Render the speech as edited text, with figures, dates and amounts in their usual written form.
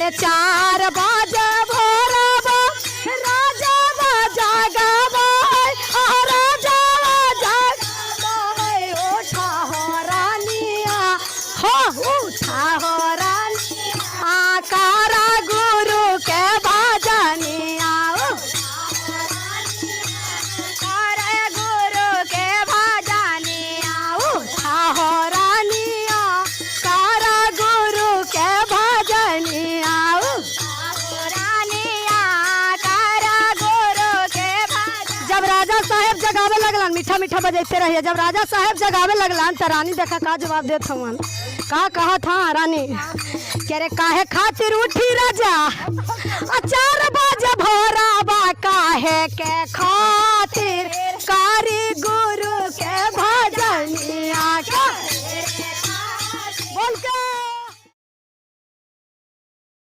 अरे 4 बजे भोरबा राजा बाजा गावा राजा बाजा गावा उठा हो रानिया हो उठा हो रानिया कारा गुरु के भजनिया ओ करे गुरु के भजनिया उठा हो रानिया कारा गुरु के भजनिया रानिया करा गुरु के भजन। जब राजा साहेब जगावे लगलन, मीठा मीठा बजैते रहिए। जब राजा साहेब जगावे लगलन त रानी देखा का जवाब देत हवन, का कहा था रानी के रे काहे खातिर उठी राजा 4 बजे भोरा बा, काहे के खातिर कारी गुरु के